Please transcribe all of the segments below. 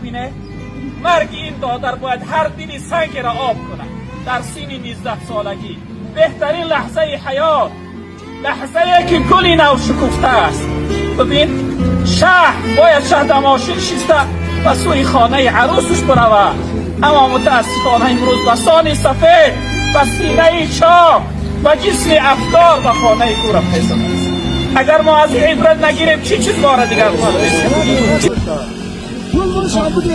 Бибине, марги ин додар бояд ҳар дили сангеро об кунад. Дар синни 19 солагӣ, беҳтарин лаҳзаи ҳаёт, лаҳзае ки гули нав шукуфта аст. Бибин, шаҳ бояд шаҳ дар мошин шиста ба сӯи хонаи арӯсуш биравад, аммо мутаассифона имрӯз ба сони сафед, ба синаи чок, ба ҷисми афгор ба хонаи ӯ рафта истодааст. Агар мо аз ин ибрат нагирем, чӣ чиз бора дигар Пул буди, буди.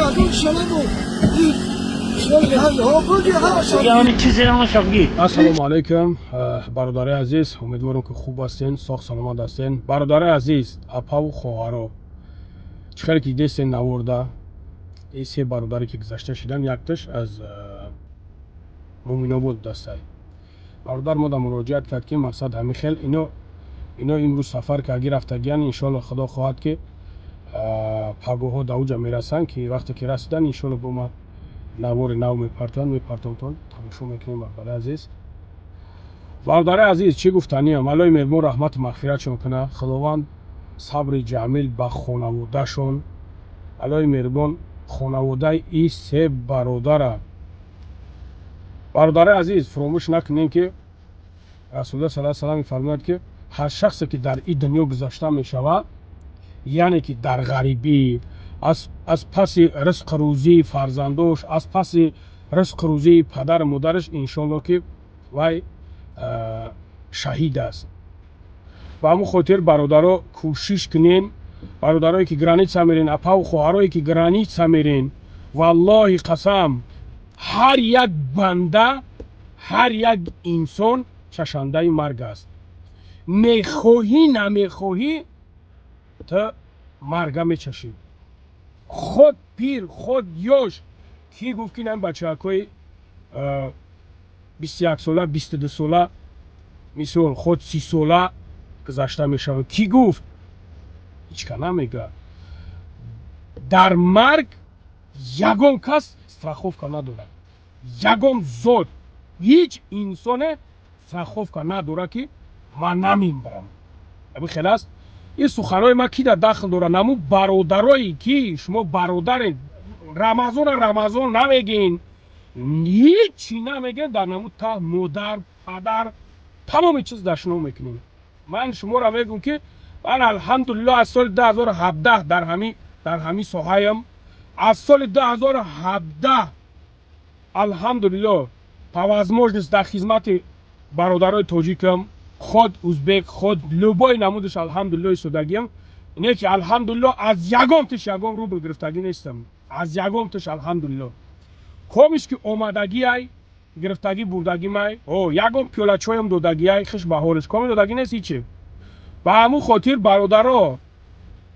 Ассалому алайкум, бародари азиз, умедворам, ки хуб ҳастен, соғ саломат ҳастен. Бародари азиз, апаву хоҳаро, чӣ хеле ки дидестен наворда, ин се бародаре ки гузашта шидан, якташ аз Муминобод дастай. Бародар мо да муроҷиат кард, ки мақсад ҳамин хел ино имрӯз сафар карди рафтагиян. Иншоалло, худо хоҳад, ки пагоҳҳо да уҷа мерасанд, ки вақте ки расидан, иншоалло, бо ма навори нав мепартоянд, мепартомтон, тамошо мекунем. Бародари азиз, бародари азиз, чӣ гуфтаниям? Аллои меҳрубон раҳмату мағфиратшон кунад, Худованд сабри ҷамил ба хонаводашон. Аллои меҳрубон хонаводаи и се бародара. Бародари азиз, фуромӯш накунем, ки Расулуллоҳ саллаллоҳу алайҳи васаллам мефармояд, ки ҳар шахсе ки дар ин дунё гузашта мешавад, яъне ки дар ғарибӣ, аз паси ризқу рӯзии фарзандош, аз паси ризқу рӯзии падару модараш, иншоалло, ки вай шаҳид аст. Ба ҳамон хотир, бародаро, кӯшиш кунен, бародарое ки граница мерен, апаву хоҳарое ки граница мерен, валлоҳи қасам, ҳар як банда, ҳар як инсон чашандаи марг аст. Мехоҳӣ, намехоҳӣ, ту марга мечашӣ, худ пир, худ ёш. Кӣ гуфт, ки ин бачаҳакҳои 21 сола, 22 сола, мисол, худ 30 сола гузашта мешаванд? Кӣ гуфт? Ҳеҷ ка намегӯяд. Дар марг ягон кас страховка надорад, ягон зот, ҳеҷ инсоне страховка надорад, ки ман намембарам. Аби хел аст. Ин суханҳои ман ки дар дахл дорад? Наму бародарое ки шумо бародарен, Рамазона Рамазон намегин, ҳичи намегин, дар наму та модар, падар, тамоми чиз дашно мекунем. Ман шуморо мегӯм, ки ман, алҳамдулилло, аз соли 2017 дар ҳамин соҳаям. Аз соли 2017, алҳамдулилло, по возможность дар хизмати бародарои тоҷикам, худ узбек, худ любой намудаш, алҳамдулилло, истодагиам. Не ки, алҳамдулилло, аз ягон тиш ягон рубл гирифтагӣ нестам, аз ягон тиш, алҳамдулилло. Комиш ки омадагиай, гирифтагӣ бурдагимай, о ягон пиёлачоям додагиай, хиш ба ҳолиш коми додагӣ нест, ҳичи. Ба ҳамун хотир, бародаро,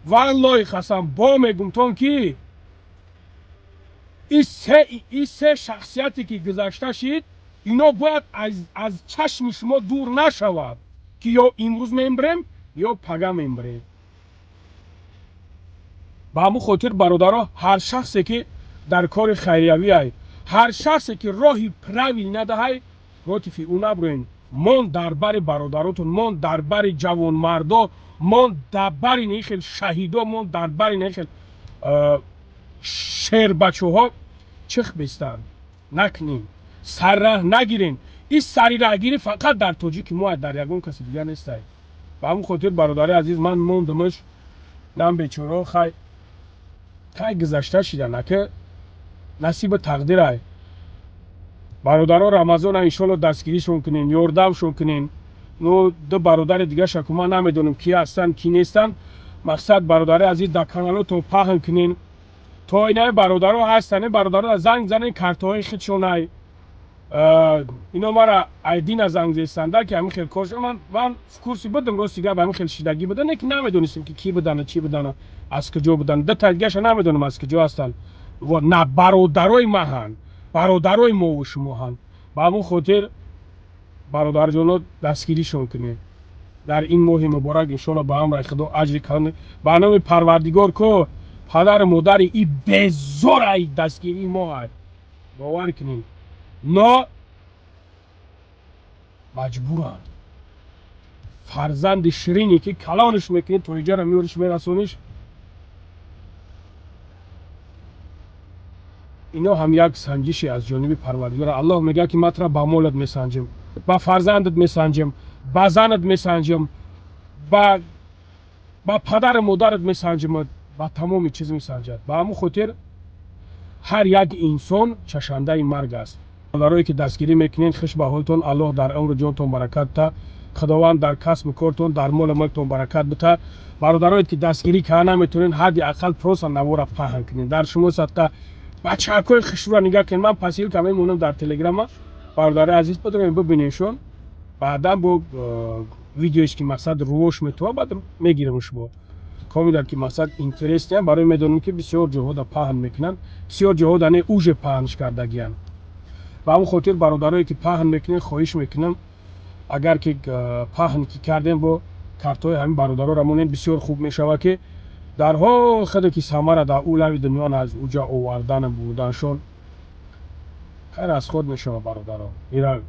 валлоҳи қасам, бо мегумтон, ки ин се шахсияте ки гузашта шид, ино бояд аз чашми шумо дур нашавад, ки ё имрӯз мембирем, ё пага мембирем. Ба ҳамун хотир, бародаро, ҳар шахсе ки дар кори хайриявиай, ҳар шахсе ки роҳи правил надаҳай, против ӯ набуроен. Мон дар бари бародаротон, мон дар бари ҷавонмардо, мон дар бари не хел шаҳидо, мон дар бари не хел шербачаҳо чих бистанд накунем, сарраҳ нагирем. Ин сари раҳгирӣ фақат дар тоҷики мо, дар ягон каси дигар нестай. Ба ҳамун хотир, бародари азиз, ман мондамаш нам бечоро. Хай, хай, гузашта шидан, ака, насиби тақдирай. Бародаро, Рамазона, иншолло, дастгиришон кунем, ёрдамшон кунем. Ну, ду бародари дигаша ку ман намедонам, ки ҳастанд, ки нестанд. Мақсад, бародари азиз, дар каналотон паҳн кунен, то инаи бародаро ҳастанд. Ин бародаро занг занен, картаҳои худшонай. Ино мара айдина занг зестанда, ки ҳамин хел кор. Ман в курсе будам, рости гап, ҳамин хел шидагӣ буда, не ки намедонистем, ки кӣ будана, чӣ будана, аз куҷо буданд. Ду дигаша намедонам, аз куҷо ҳастанд. На, бародарои ма ҳанд, бародарои мову шумо ҳанд. Ба ҳамон хотир, бародарҷоно, дастгиришон кунед дар ин моҳи муборак. Иншоалло, ба амраи Худо, аҷри калон ба номи Парвардигор ко падару модари и безорай дастгирии мо ай, бовар кунед. Но маҷбуранд, фарзанди ширине ки калонш мекунӣ, то иҷара меёриш, мерасониш. Ино ҳам як санҷише аз ҷониби Парвардигор. Аллоҳ мегӯяд, ки ман тура ба молат месанҷам, ба фарзандат месанҷам, ба занат месанҷам, ба падару модарат месанҷам, ба тамоми чиз месанҷад. Ба ҳамон хотир ҳар як инсон чашандаи марг аст. Барое ки дастгирӣ мекунед, хуш ба ҳолтон. Аллоҳ дар умру ҷонтон баракат бита, Худованд дар касбу кортон, дар молу мулктон баракат бита. Бародарое ки дастгирӣ карда наметавонед, ҳадди ақал просто навора паҳн кунед. Дар шумо садқа. Бачаҳакои хушрӯра нигоҳ кунед. Ман посылка мемонам дар Телеграма, бародари азиз, бидорем, бибинешон. Баъдан бо видеоеш ки, мақсад, рӯош метова, баъд мегирам. Шумо комилан ки, мақсад, интересный барои медонем, ки бисёр ҷоҳода паҳн мекунанд, бисёр ҷоҳода не, уже паҳнш кардагиянд. Ба ҳамон хотир, бародарое ки паҳн мекунед, хоҳиш мекунам, агар ки паҳн ки кардем, бо картҳои ҳамин бародароро монем, бисёр хуб мешавад, ки дарҳол худе ки самара дар ӯ лави дунё аз уҷа овардану бурданшон хайр аз худ мешавад. Бародаро, ира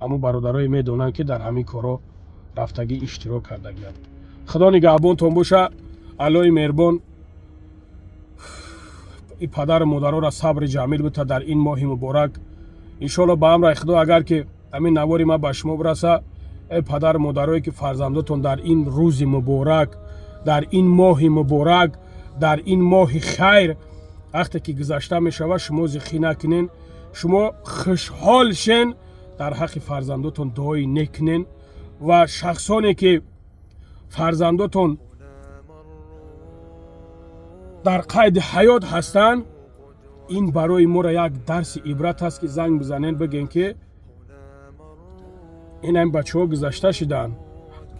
ҳамун бародарое медонанд, ки дар ҳамин корҳо рафтагӣ, иштирок кардагианд. Худо нигаҳбонтон боша. Аллоҳи меҳрубон и падару модароро сабри ҷамил бита дар ин моҳи муборак. Иншоалло, ба амраи Худо, агар ки ҳамин навори ман ба шумо бираса, эй падару модарое ки фарзандотон дар ин рӯзи муборак, дар ин моҳи муборак, дар ин моҳи хайр вақте ки гузашта мешавад, шумо зихӣ накунен, шумо хушҳол шен, дар ҳаққи фарзандотон дуои нек кунен. Ва шахсоне ки фарзандотон дар қайди ҳаёт ҳастанд, ин барои моро як дарси ибрат аст, ки занг бизанен, бигӯен, ки ин ҳамин бачаҳо гузашта шуданд,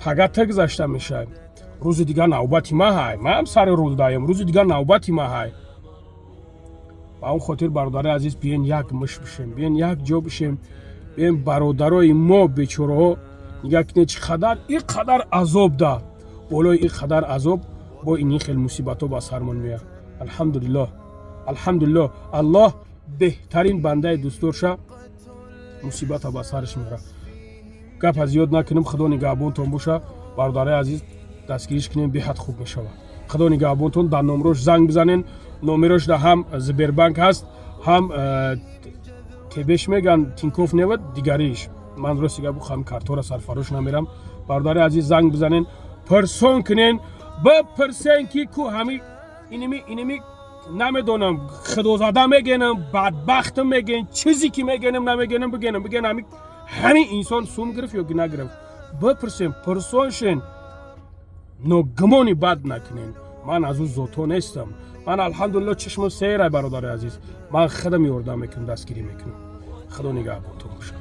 пага та гузашта мешавад, рӯзи дигар навбати ма ҳай, ман сари рул даем, рӯзи дигар навбати ма ҳай. Ба он хотир, бародари азиз, биен, як муш бишем, биен, як ҷо бишем, биен. Бародарои мо бечораҳо, нигаҳ кунед, чӣ қадар ин қадар азоб да болои ин қадар азоб бо ин хел мусибатҳо ба сармон меяд. Алҳамдулиллоҳ, алҳамдулиллоҳ, Аллоҳ беҳтарин бандаи дӯстдорша мусибата ба сараш меорад. Гапа зиёд накунем. Худо нигаҳбонтон боша. Бародари азиз, дастгириш кунем, беҳад хуб мешавад. Худо нигаҳбонтон. Дар номрош занг бизанен. Номерош да ҳам Сбербанк ҳаст, ҳам тебеш меган, Тинькофф невад, дигариш. Ман рости гап ҳам картора сарфарош намерам. Бародари азиз, занг бизанен, пурсон кунен, бипурсен, ки ку ҳами иними намедонам, худозада мегенам, бадбахтам меген, чизе ки мегенам, намегенам, бигенам, биген, ҳами инсон сум гирифт ё ки нагирифт, бипурсем, пурсон шен, но гумони бад накунен. Ман аз ӯ зото нестам. Ман, алҳамдулилло, чишмам серай. Бародари азиз, ман худам ёрдам мекунам, дастгирӣ мекунам. Худо нигаҳбонтон бошад.